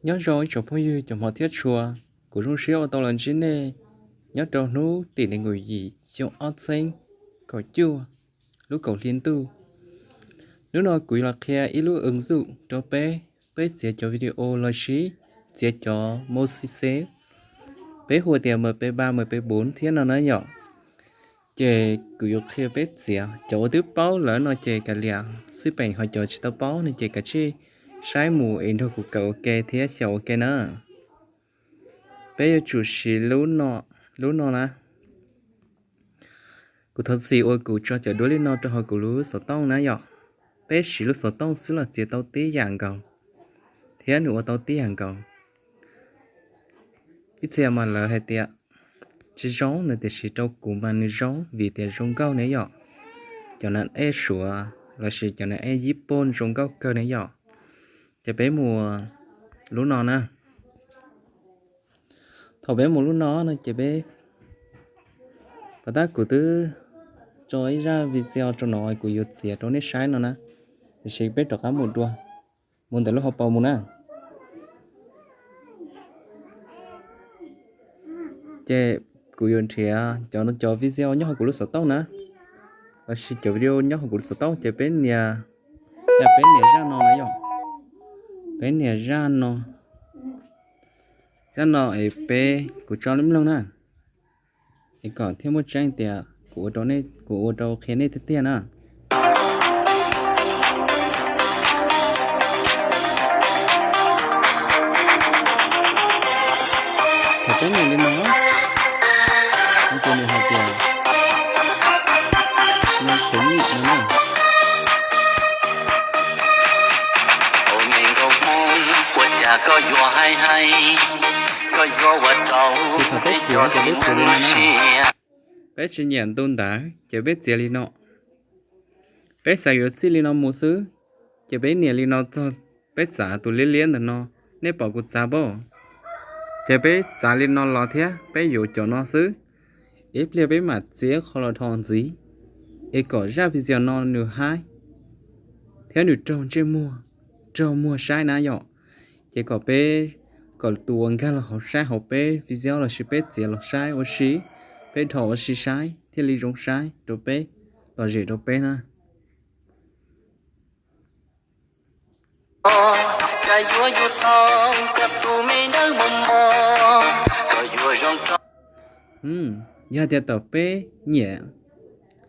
Nyob zoo ib tsoom phooj ywg cov hmov thiab tshua, kuv zoo siab ua tau los ntsib nej nyob rau hnub tim nees nkaum yim xyoo ob txhiab kaum cuaj lub kaum hli ntuj. Hnub no kuv yuav los qhia ib lub ứng dụng rau peb, peb txiav cov video los sis txiav cov mos xis xes, peb hu tias M P ba, M P bốn thiab no na yom. Ces kuv yuav qhia peb txiav, cov uas twb paub lawm no ces kav liam xij peem, ho cov tsis tau paub no ces kav tsij saib mus es nrog kuv kawm ua ke thiab xyaum ua ke na. Peb yuav tsum siv lub no, lub no na. Kuv thov txim uas kuv tso cov duab li no rau hauv kuv lub xov tooj na yom. Peb siv lub xov tooj xwb los txiav tau tib yam nkaus thiab nws ua tau tib yam nkaus. Ib txhia mas lawv hais tias tsis zoo no, tiam sis rau kuv mas nws zoo vim tias zoo nkauj ne yom. Cov nas ej Suav los sis cov nas ej Yij Pooj zoo nkauj kawg ne yom. Ces peb mus lub no na. Thaum peb mus lub no no ces peb, pom tab kuv twb tso ib zaj video rau no kuv yuav txiav rau nej saib no na. Tiam sis peb rov qab mus dua, mus ntawm lub hauv paus mus na. Ces kuv yuav nrhiav cov, cov video nyob hauv kuv lub xov tooj na, los sis cov video nyob hauv kuv lub xov tooj ces peb nias, peb nias zaj no na yom. Peb nias zaj no, zaj no es peb, kuv tso nej mloog na, es kom thiaj muaj tseeb tias kuv ua rau nej, kuv ua rau qhia nej tiag tiag na. Thaum peb nias li no, no ces nws hais tias, no khwv nyim no na. Ces thaum peb txiav ces peb txiav li no na. Peb tsis nyiam ntu ntawd ces peb txiav li no. Peb xav yuav txij li no mus xwb, ces peb nias li no txog, peb txav tus liab liab ntawm no, nej pom kuv txav pob? Ces peb txav li no los thiab peb yuav cov no xwb, ib pliag peb mam txiav qhov los dhos ntxiv, es kom zaj video no nws haib thiab nws raug ntsej muag, raug muag saib na yom. Ces kom peb, kom tus uas nkag los hauv saib hauv peb video los sis peb txiav los saib ua si, peb dhos ua si saib thiaj li zoo saib rau peb, lom zem rau peb na. Yog tias thaum peb nyiam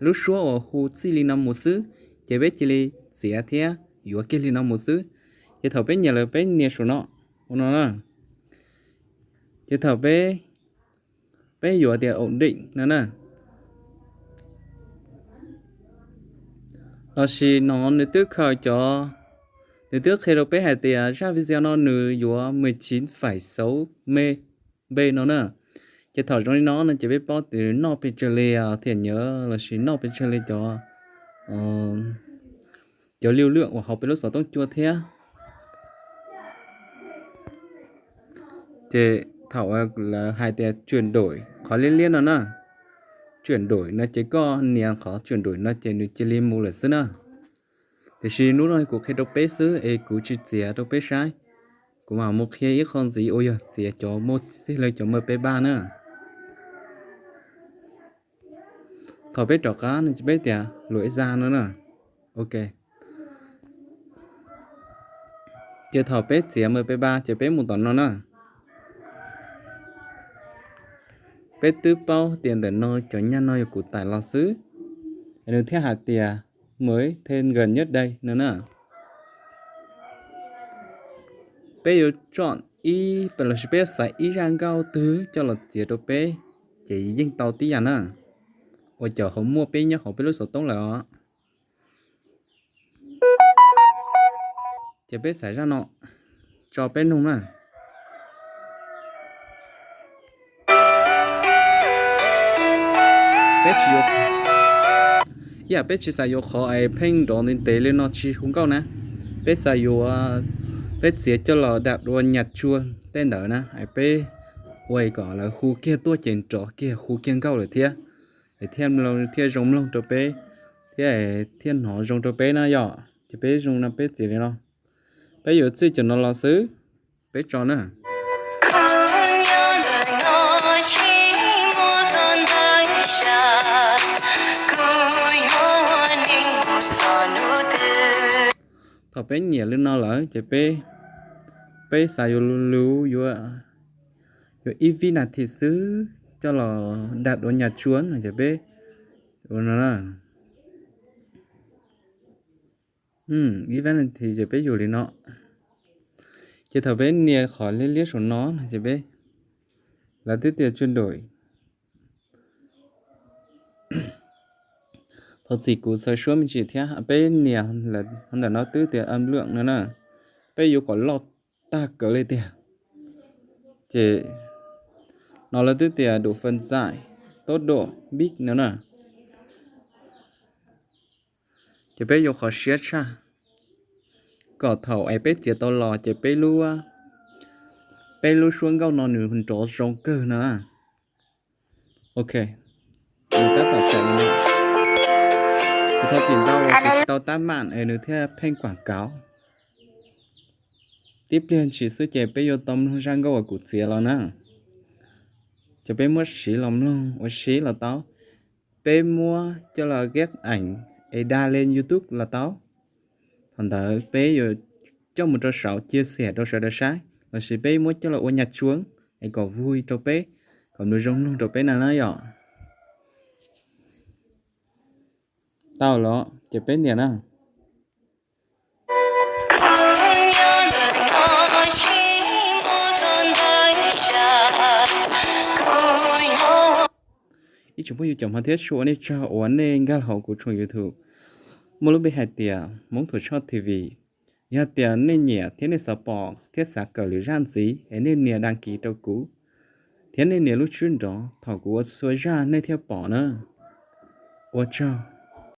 lub suab uas hu txij li no mus xwb, ces peb cia li txiav thiab yuav kiag li no mus xwb. Ces thaum peb nyiam lawm peb nias saum no, ua no na. Ces thaum peb, peb yuav tias ổn định no na. Los sis no nws twb khaws cov, nws twb qhia rau peb hais tias zaj video no nws yuav mười chín phẩy sáu mb no na. Ces thaum zoo li no no ces peb paub tias nws noj pes tsawg li thiab nhớ los sis noj pes tsawg li cov, cov lưu lượng uas hauv peb lub xov tooj cua thiab. Ces thaum lawv hais tias chuyển đổi qhov liab liab no na, chuyển đổi no ces koj nias qhov chuyển đổi no ces nws cia li mus lawm xwb na. Tiam sis hnub no kuv qhia rau peb xwb es kuv tsis txiav rau peb saib. Kuv mam mus qhia ib qho ntxiv uas yog txiav cov mos xis xes los cov M P ba na. Thaum peb rov qab no ces peb tias lus ib zaj no na. Ok. Ces thaum peb txiav M P ba ces peb mus tom no na. Peb twb paub tias ntawm no cov nyaj no yog kuv tải los xwb, nws thiaj hais tias mới thêm gần nhất đây no na. Peb yuav chọn ib, los sis peb yuav xaiv ib zaj nkauj twg coj los txiav rau peb, ces yeej tau tib yam na, uas cov hauv muaj peb nyob hauv peb lub xov tooj lawm os. Ces peb xaiv zaj no tso peb mloog na. Peb tsis yuav, ib yam peb tsis xav yuav qhov es pheej nrov ntev ntev li no tsis hu nkauj na. Peb xav yuav, peb txiav coj los dam dua nyas tsua tej ntawd na, es peb ua kom lawv hu kiag tuaj ces nrov kiag hu kiag nkauj lawm thiab, es thiaj, thiaj zoo mloog rau peb, thiab, thiaj hnov zoo rau peb na yom. Ces peb zoo no peb txiav li no, peb yuav txij cov no los xwb. Peb tso na. Thaum peb nyiam li no lawm ces peb, peb xav yuav luv luv yuav, yuav ib vib nas this xwb coj los daj ua nyas tsuab no ces peb ua no na. Ib vib nas this ces peb yuav li no. Ces thaum peb nias qhov liab liab saum no no ces peb, lawv twb tias tsw nruim. Thov txim kuv txhawv suab me ntsis thiab, peb nias ntawm no twb tias âm lượng no na, peb yuav kom loj tag kawg li tiag. Ces no lawv twb tias độ phân giải, tốc độ, pitch no na. Ces peb yuav qhov siab tshaj, kom thaum es peb txiav tau los ces peb lub, peb lub suab nkauj no nws nrov zoo kawg na. Ok, nws tab tom tawm los. Kuv thov txim ntau, kuv tsis tau tab mam es nws thiaj pheej quảng cáo. Tib pliag ntshis xwb ces peb yuav tau mloog zaj nkauj uas kuv txiav los na. Ces peb muab siv los mloog ua si los tau, peb muab coj los ghép ảnh es đăng lên YouTube los tau. Thaum ntawd peb yuav coj mus rau saum chia sẻ rau sawv daws saib, lossis peb muab coj los ua nhạc chuông es kom vui rau peb, kom nws zoo mloog rau peb na na yom. Tau los ces peb nias na. Ib tsoom phooj ywg cov hmov thiab tshua, ua nej tsaug uas nej nkag hauv kuv tshooj YouTube muaj lub npe hais tias Hmoob Thuam Tshoj T V. Yog tias nej nyiam thiab nej xav pom thiab xav kawm lwm zaj ntxiv es nej nias đăng ký rau kuv, thiab nej nias lub tswb nrov, thaum kuv ua txhua zaj nej thiaj pom na. Ua tsaug.